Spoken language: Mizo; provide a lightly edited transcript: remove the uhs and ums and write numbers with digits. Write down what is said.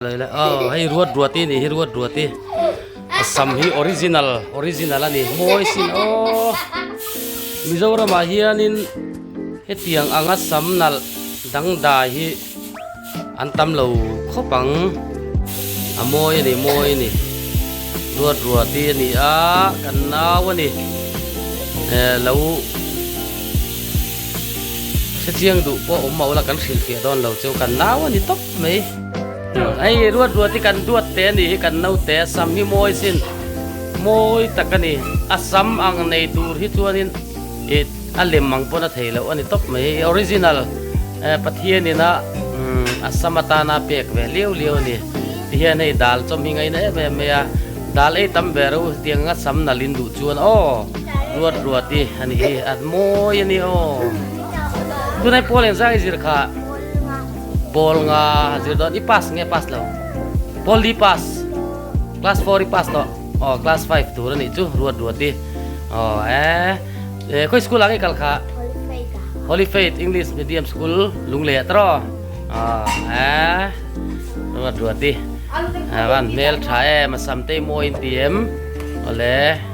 Aw hei ruat ruat i nih hi ruat ruat i a sam hi original original a ni mawi sin aw Mizoramah hianin hetiang anga sam nalh dangdai hi an tam lo khawp ang a mawi a ni mawi a ni ruat ruat i a ni a kan nau a ni eh lo. Hrechiang duh pawh awm mah ula kan hrilhfiah dawn lo chu kan nau a ni tawp mai. Hei ruat ruat hi kan duat te a nih hi kan naute a sam hi mawi sin mawi tak a ni. A sam ang nei tur hi chuanin ih a lem ang pawn a thei loh a ni tawp mai. Hei original eh Pathian ina a sam atana pek ve liau liau a ni. Tihian hei dal chawm hi ngaina em em mai a. Dal ei tam ber u tiang anga sam nalh in duh chuan aw ruat ruat i a nih hi a mawi a ni aw tunai pawl eng zang i zir kha pawl nga zir dawn i pass nge pass lo pawl li pass class 4 i pass tawh aw class 5 tur a nih chu ruat ruat i aw e khawi school ah nge kal kha Holy Faith English Medium School Lunglei ah tawh aw e Ruat ruat i a van hmel tha em a sam te mawi in ti em awle.